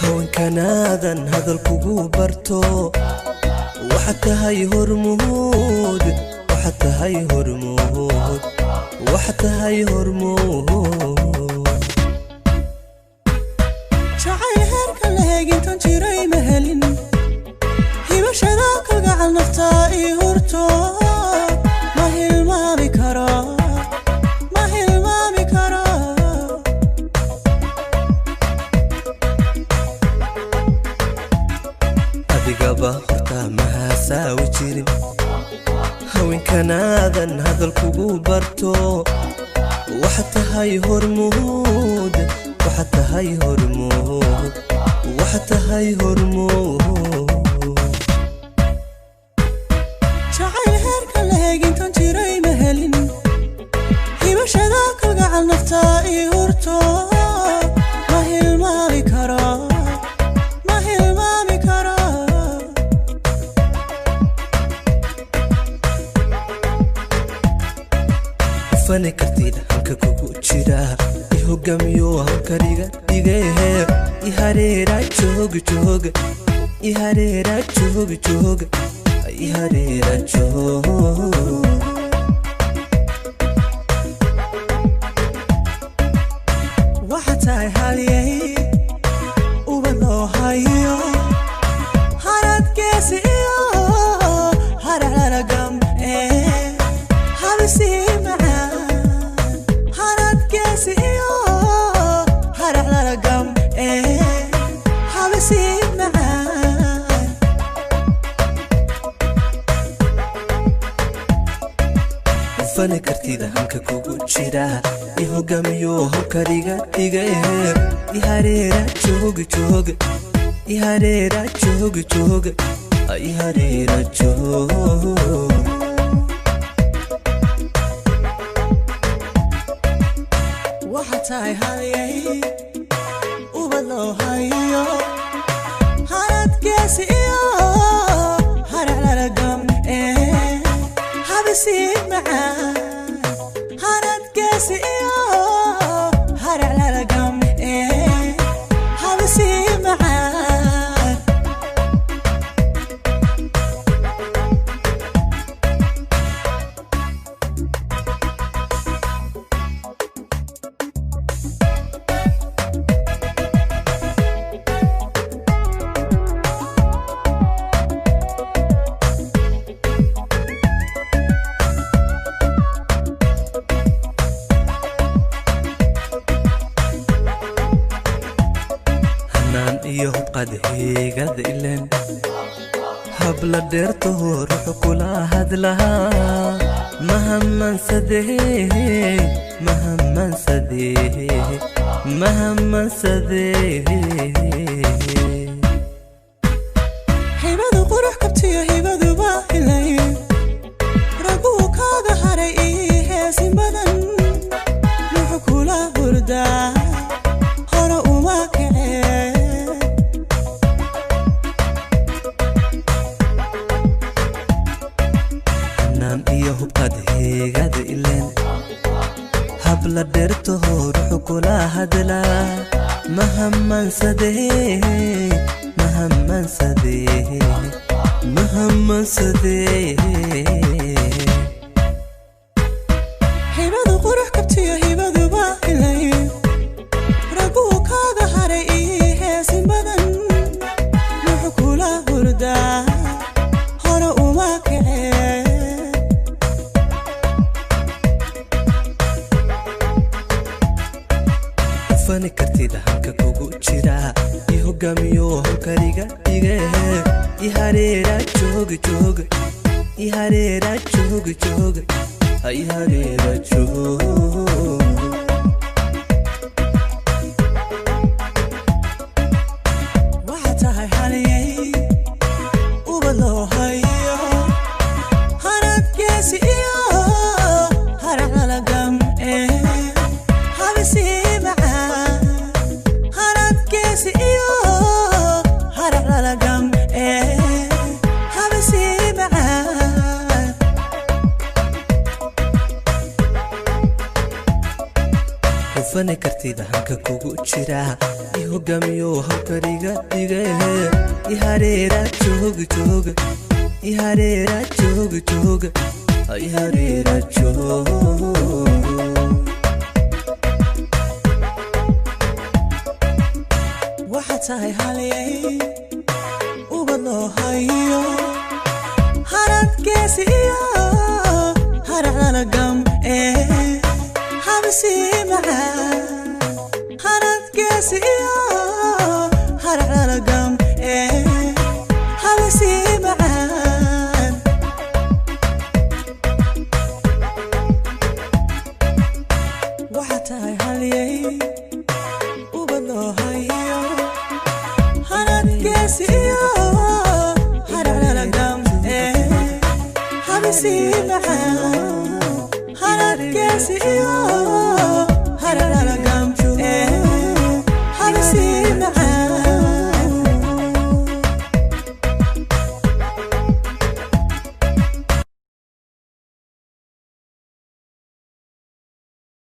Haweenkanaadan hadal kugu barto, waxaad tahay hormuud, waxaad tahay hormuud, waxaad tahay hormuud. Jacayl heerka la heegintan jiray ma helin, hibashada kalgacal naftaa ii hurto. Ma hilmaami karo, ma hilmaami karo. Adigaba hortaa mahasaawi jirin. Haweenkanaadan hadal kugu barto, waxaad tahay hormuud, waxaad tahay hormuud, waxaad tahay hormuud. Jacayl heerka la heegintan jiray ma helin, hibashada kalgacal naftaa ii hurto. Ma hilmaami karo, ma hilmaami karo. Fani kartid halka kugu jira, i hogaamiyo hawkariga dhigehe. I hareera joog joog, i hareera joog joog, i hareera joog. Waxaad tahay halyay ubad loo hayo, harad geesi iyo haraclalagam ee habisii macaan. Harad geesi iyo haraclalagam ee habisii macaan. Fani kartida hanka kugu jira, i hogaamiyo hawkariga dhigehe. I hareera joog joog, i hareera joog joog, i hareera joog. Waxaad tahay halyay ubad loo hayo, harad geesi iyo haraclalagam ee habisii macaan. Harad geesi iyo haraclalagam ee habisii macaan. Hanaan iyo hubqad heegada ilen, habla dheertaho ruuxu kula hadlahaa. Mahamansadee, mahamansadee, mahamansadee. Hibadu qurux kabtiyo hibaduba helay, raguu kaaga haray ii heesin badan. Muxuu kula hurdaa, hore uma kacee. Hanaan iyo hubqad heegada ilen, habla dheertaho ruuxu kula hadlaa. Mahamansadee, mahamansadee, mahamansadee. Hibadu qurux kabtiyo hibaduba helay, raguu kaaga haray ii heesin badan. Muxuu kula hurdaa, hore uma kacee. Fani kartida hanka kugu jira, i hogaamiyo hawkariga dhigehe. I hareera joog joog, i hareera joog joog, i hareera joog. Waxaad tahay halyay ubad loo hayo, harad geesi iyo haraclalagam ee habisii macaan. Harad geesi iyo haraclalagam ee habisii macaan. Kartid hanka kugu jira, i hogaamiyo hawkariga dhige. Ihareera joog joog, ihareera joog joog, ihareera joog. Waxaad tahay halyay ubad loo hayo, haradgeesi iyo haraclalagam ee habsii macaan. Haradgeesi iyo haraclalagam ee habsii macaan. Waxaad tahay halyay ubad loo hayo, haradgeesi iyo haraclalagam ee habsii macaan. Haradgeesi iyo